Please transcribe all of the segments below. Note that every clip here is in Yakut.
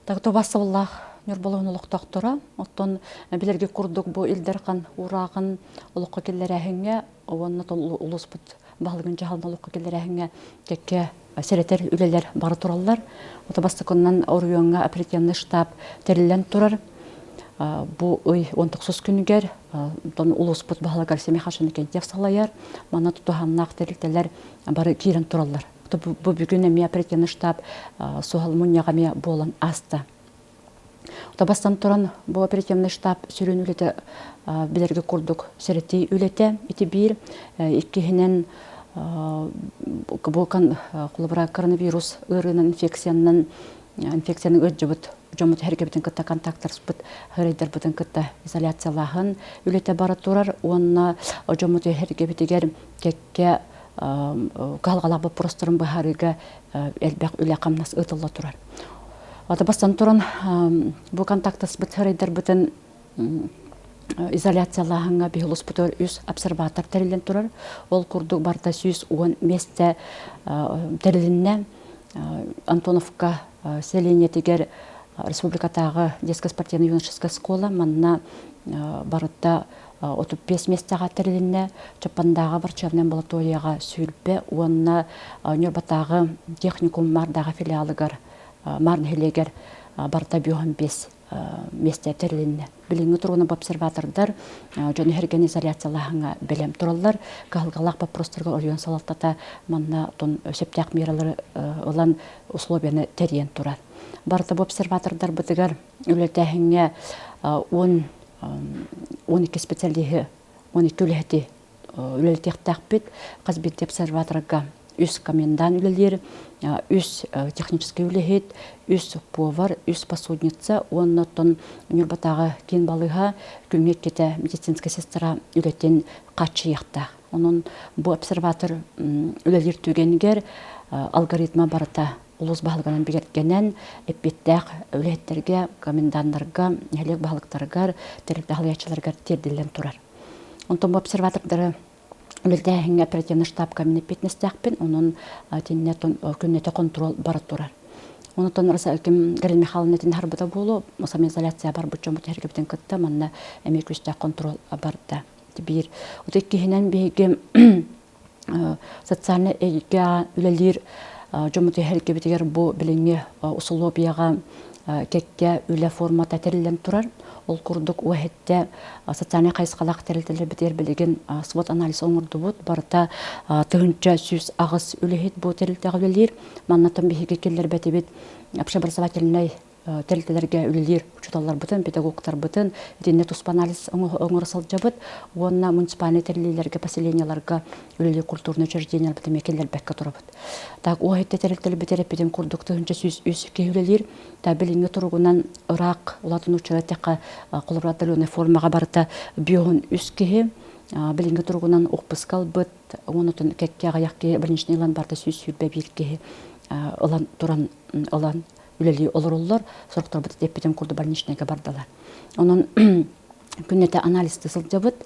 Тубас сыллаах Ньурбалаһын олохтоохторо, оттон билэргэ курдук бу Ил Дархан уурааҕын олоххо киллэрээһиҥҥэ уонна улууспут баһылыгын дьаһалын олоххо киллэрээһиҥҥэ кэккэ сэрэтэр үлэлэр бара тураллар. Ото бастакынан оройуоҥҥа оперативный штаб тэриллэн турар. Бу ый 19 күнүгэр онтон улууспут баһылыгар Семен Хашиныкентьев салайар. Манна тутуһаннаах тэрилтэлэр бары киирэн тураллар. Бу бүгүн эмиэ оперативный штаб суһал мунньаҕа эмиэ буолан ааста. Бастан туран бу оперативный штаб сүрүн үлэтэ билэргэ курдук сэрэтии үлэтэ ити биир. Иккиһинэн бу холобура коронавирус ыарыынан инфекциянан инфекцияны ыалдьыбыт дьоммут эргэбитин кытта контактарспыт хырайдарбытын кытта изоляциялааһын үлэтэ бара турар уонна дьоммут эргэбитигэр кэккэ кыһалҕалаах боппуруостарын быһаарыыга элбэх үлэ-хамнас ыытылла турар. Ата бастан туран бу контактаспыт сарайдарбытын изоляциялааһыҥҥа биһи улууспутугар үс обсерватор тэриллэн турар. Ол курдук барыта 110 миэстэ тэрилиннэ. Антоновка сэлиэнньэтигэр республикатааҕы детско спортивно юношеская школа манна барыта 35 миэстэҕэ тэрилиннэ. Чаппандааҕы врачебнай амбулаторияҕа 20 уонна Ньурбатааҕы техникум Маардааҕы филиалыгар Маар нэһилиэгэр барыта 55 миэстэ тэрилиннэ. Билиҥҥи туругунан бу обсерватордар дьону сэргэни изоляциялааһыҥҥа бэлэм тураллар. Кыһалҕалаах боппуруостарга оройуон салалтата манна сөптөөх миэралары ылан условияны тэрийэн турар. Барыта бу обсерватордарбытыгар үлэтээһиҥҥэ 12 специалиһы, 12 үлэһити үлэлэтиэхтээхпит. Хас биирдии обсерваторга үс комендант үлэлиир, үс техническэй үлэһит, үс повар, үс посудница уонна оттон Ньурбатааҕы киин балыыһа күҥҥэ иккитэ медицинскэй сестра үлэтин хааччыйыахтаах. Онон бу обсерватор үлэлиир түгэнигэр алгоритма барыта улуус баһылыгынан бигэргэнэн, эппиэттээх үлэһиттэргэ, коменданнарга, нэһилиэк баһылыктарыгар, тэрилтэ салайааччыларыгар тиэрдиллэн турар. Онтон бу обсерватордары үлэлээһиҥҥэ оперативный штабка мин эппиэтинэстээхпин, онон итиннэ күннэтэ контрол бара турар. Онтон ким Галина Михайловна итиннэ харбыта буолуо, самоизоляция барбыт дьоммут эргибитин кытта манна эмиэ күүстээх контрол барда. Биир. Вот иккиһинэн биһиги социальнай эйгэ үлэлиир дьоммут эһэргэбитигэр бу билиҥҥи усулуобуйаҕа кэккэ үлэ формата тэриллэн турар. Ол курдук УАХЭТТэ социальнай хайысхалаах тэрилтэлэрбитигэр билигин свод анализ оҥордубут. Барыта 1108 үлэһит бу тэрилтэҕэ үлэлиир. Маннатан биһиги киллэрбэтибит общеобразовательнай тэрилтэлэргэ үлэлиир учууталларбытын, педагогтарбытын итиннэ туспа анализ оҥоро сылдьабыт уонна муниципальнай тэриллиилэргэ, поселениеларга үлэлиир культурнай учреждениеларбытын эмиэ киллэрбэккэ турабыт. Так, уоһитте тэрилтэлэрбит эрэппитин курдук 1103 киһи үлэлиир. Та билиҥҥи туругунан ыраах улаатан учура эттэххэ, холобура отдаленнай формаҕа барыта 53 киһи. Билиҥҥи туругунан укпуска ылбыт, уонутун кэккэ аҕыйах киһи больничный ылан барыта 121 киһи ылан туран ылан үлэлии олороллор, сорохторбут эппитим курдук больничныйга бардылар. Онон күннэтэ анализты сылдьабыт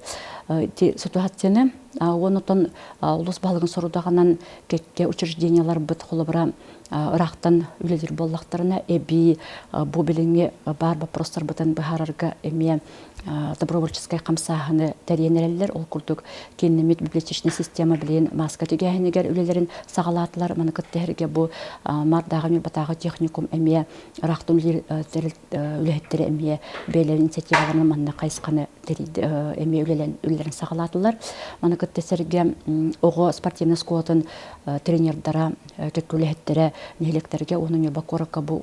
ситуацияны. Онутон улус баһылыгын сорудаҕынан кэккэ учрежденияларбыт холобура ыраахтан үлэлиир буоллахтарына эбии бу билиҥҥи баар боппуруостарбытын быһаарарга эмиэ добровольческай хамсааһыны тэрийэн эрэллэр. Ол курдук кииннэммит библиотечнай система билигин мааска түгээһинигэр үлэлэрин саҕалаатылар. Маны кытта эһэргэ бу Мардааҕы Ньурбатааҕы техникум эмиэ ыраахтан үлэлиир үлэһиттэрэ эмиэ бэйэлэрин инициативаларынан манна хайысханы эмиэ үлэлэрин саҕалаатылар. Маны кытта сэргэ оҕо спортивнай оскуолатын тренердара, кэккэ үлэһиттэрэ нэһилиэктэргэ уонна Ньурба куоракка бу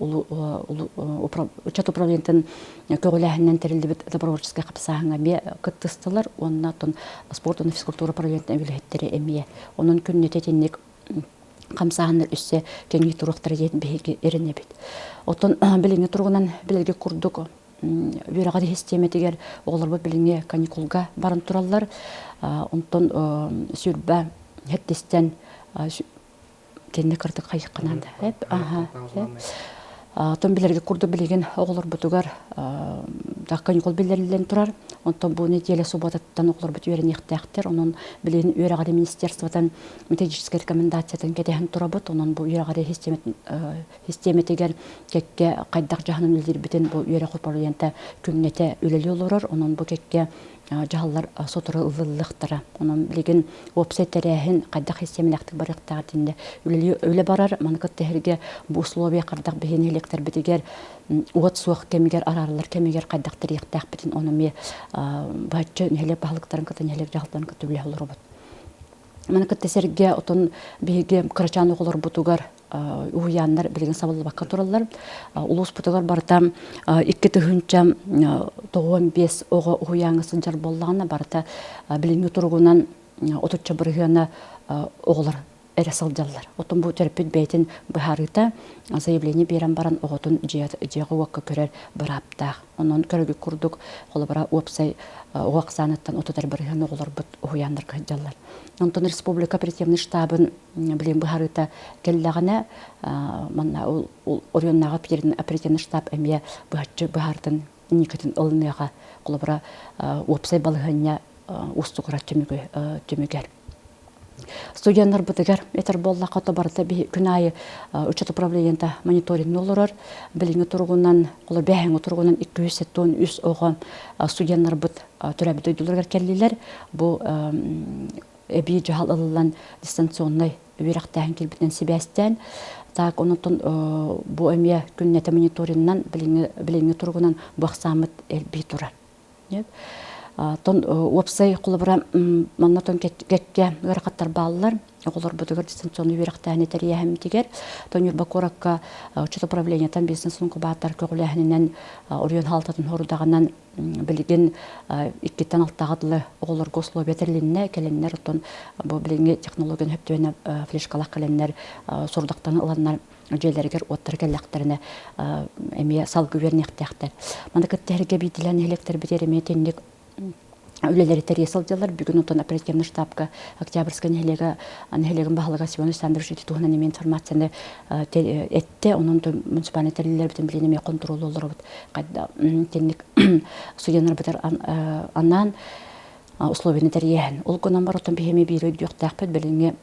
ыччат управлениетын көҕүлээһининэн тэриллибит добровольческай хапсааһыҥҥа эмиэ кыттыстылар уонна оттон спорт уонна физкультура управлениетын үлэһиттэрэ эмиэ. Онон күннэтэ итинник хамсааһыннар өссө кэҥии туруохтара диэн биһиги эрэнэбит. Оттон билиҥҥи туругунан билэргэ курдук үөрэҕи систиэмэтигэр оҕолорбут билиҥҥи каникулга баран тураллар. Онтон сүүрбэ хэттистэн Тэннэ кырдык хайыхханаан да. Эп, аха. Тон билэргэ курдук билигин оҕолорбутугар Каникул биллэриллэн турар. Онтон бу нэдиэлэ субуотаттан оҕолорбут үөрэниэхтээхтэр. Онон билигин үөрэҕири министерствотан методическай рекомендациятын кэтэһэн турабыт. Онон бу үөрэҕири систиэмэтигэр кэккэ хайдах дьаһанан үлэлиирбитин бу үөрэх управлениета күннэтэ үлэлии олорор. Онон бу кэккэ дьаһаллар сотору ылыллыахтара. Онон билигин уопсай тэрээһин хайдах систиэмэлээхтик барыахтааҕар итиннэ үлэ барар. Маны кытта эһэргэ бу условия хайдах биһи нэһилиэктэрбитигэр уот суох кэмигэр араарыллар кэмигэр хайдах тэрийиэхтээхпитин ону эмиэ быһаччы нэһилиэк баһылыктарын кытта нэһилиэк дьаһалтарын кытта үлэһэ олоробут. Маны кытта сэргэ отон биһиги кырачаан оҕолорбутугар уһуйааннар билигин сабыллыбакка тураллар. Улууспутугар барыта 2095 оҕо уһуйааҥҥа сылдьар буоллаҕына, барыта билиҥҥи туругунан отучча бырыһыана оҕолор эрэ сылдьаллар. Оттон бу төрөппүт бэйэтин быһаарыыта заявление биэрэн баран оҕотун дьиэҕэ-уокка көрөр бырааптаах. Онон көрөгүт курдук, холобура, уопсай оҕо ахсааныттан 30 бырыһыан оҕолорбут уһуйааннарга сылдьаллар. Онтон республика оперативнай штабын билим быһаарыыта кэллэҕинэ, манна оройуоннааҕы оперативнай штаб эмиэ быһаччы быһаарытын инникитин ылыныаҕа. Холобура, уопсай балаһыанньа уустугурар түмүгэр. Студеннарбытыгар этэр буоллахха, то барыта күн аайы учет управлениета мониторингы олорор. Билиҥҥи туругунан, олор бэһэҥҥи туругунан 273 оҕо студеннарбыт төрөөбүт дойдуларыгар кэллилэр. Бу эбии дьаһал ылыллан дистанционнай үөрэхтээһин киирбитинэн сибээстээн. Так, онтон бу эмиэ күннэтэ мониториннан билиҥҥи туругунан бу ахсааммыт элбии турар. Тон уопсай холобура манна тон кэккэ ыарахаттар бааллар. Оҕолорбутугар дистанционный үөрэхтээһини тэрийэһэммитигэр тон Ньурба куоракка учет управлениетан бизнес-инкубатор көҕүлээһининэн оройуон хаалтатын хорудаҕынан билигин иккиттэн алтаҕа дылы оҕолорго условия тэрилиннэ кэлэннэр оттон бу билиҥҥи технологияны хөптүөнэ флешкалаах кэлэннэр сорудахтан ыланнар дьиэлэригэр уоттара кэллэхтэринэ эмиэ салгыы үөрэниэхтээхтэр. Маны кытта эһэргэ биирдилээн нэһилиэктэрбитигэр эмиэ итинник үлэлэри тэрийэ сылдьаллар. Бүгүн отон оперативный штабка Октябрьскай нэһилиэгэ нэһилиэгин баһылыга Семен Александрович ити туһунан эмиэ информацияны эттэ. Онон муниципальнай тэриллэрбитин билин эмиэ хонтуруоллуулларбыт. Хайда итинник судьяларбытар анаан условияны тэрийэһин. Ол гынан баран биһиэми биир өйдүөхтээхпит билиҥҥи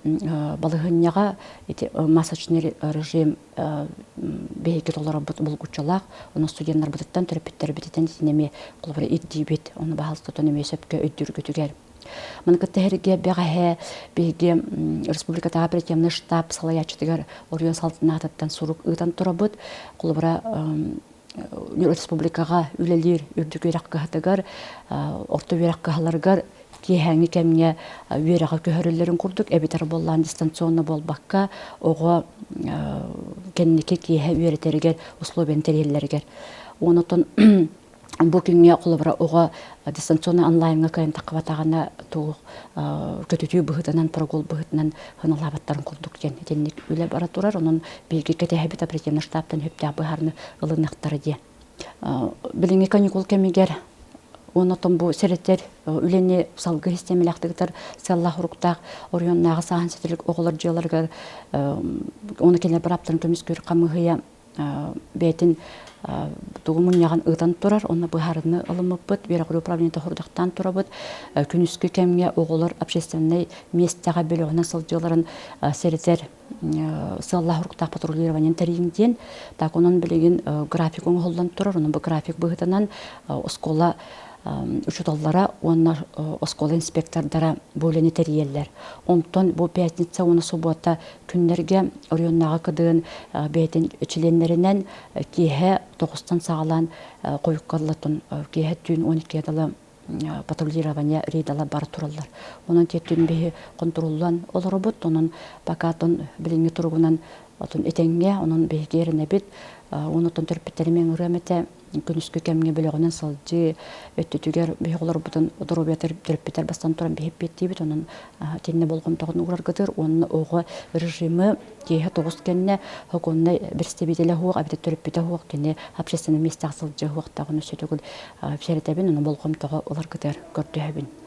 балаһыанньаҕа ити масочный режим биһиги толоробут булгуччулаах. Ону студеннарбытыттан, төрөппүттэрбититтэн итини эмиэ холобура ирдиибит. Ону баһаалыстатан эмиэ сөпкө өйдүүргүтүгэр. Маны кытта эһэргэ бэҕэһээ биһиги республикатааҕы оперативный штаб салайааччытыгар оройуон салтанаатыттан сурук ыытан турабыт. Холобура, республикаҕа үлэлиир үрдүк үөрэх кыһатыгар, орто үөрэх кыһаларыгар киэһээҥҥи кэмҥэ үөрэҕи көһөрүллэрин курдук эбэтэр буоллаан дистанционно буолбакка оҕо кэнники киэһэ үөрэтэригэр условияны тэрийэллэригэр. Онтон бу күҥҥэ холобура оҕо дистанционно онлайҥҥа кыайан таххыбатаҕына туох көтүтүү быһыытынан прогул быһыытынан сыаналаабаттарын курдук диэн итинник үлэ бара турар. Онон биһиги кэтэһэбит оперативный штабтан сөптөөх быһаарыны ылыныахтара диэн. Билиҥҥи каникул кэмигэр уонна оттон бу сэрэтэр үлэни салгыы систиэмэлээхтик сыаллаах-соруктаах оройуоннааҕы сааһын ситилик оҕолор дьыаларыгар уонна кинилэр бырааптарын көмүскүүр хамыыһыйа бэйэтин тугу мунньаҕын ыытан турар, онно быһаарыыны ылыммыппыт, үөрэҕирии управлениета хорудахтаан турабыт. Күнүскү кэмҥэ оҕолор общественнай миэстэҕэ бөлөҕүнэн сылдьыыларын сэрэтэр сыаллаах-соруктаах патрулированиен тэрийиҥ диэн. Так онон билигин график оҥоһуллан турар, онон бу график быһыытынан оскуола учууталлара уонна оскуола инспектордара бу үлэни тэрийэллэр. Онтон бу пятница уонна суббота күннэргэ оройуоннааҕы КДН бэйэтин чилиэннэринэн киэһэ тоҕустан саҕалаан хойукка дылы киэһэ түүн 12 дылы патрулирование рейдала бара тураллар. Онон түүн биһи хонтуруоллаан олоробут. Онон пока билиҥҥи туругунан отун этэҥҥэ, онон биһиги эрэнэбит. Онон төрөппүттэрим ыҥырыам этэ күнүскү кэмҥэ бөлөҕүнэн сылдьыы өттүтүгэр биһи олорбутун доруобуйатар төрөппүттэр бастан туран биһиппиэттиибит онон итиннэ болҕомтоҕун уураргытыр уонна оҕо режимы киэһэ тоҕус кэннэ сокуоннай представителэ суох эбэтэр төрөппүтэ суох кини общественный миэстэҕэ сылдьыа суохтаах ону өссө төгүл сэрэтэбин ону болҕомтоҕо ыларгытыгар көрдөһөбүн.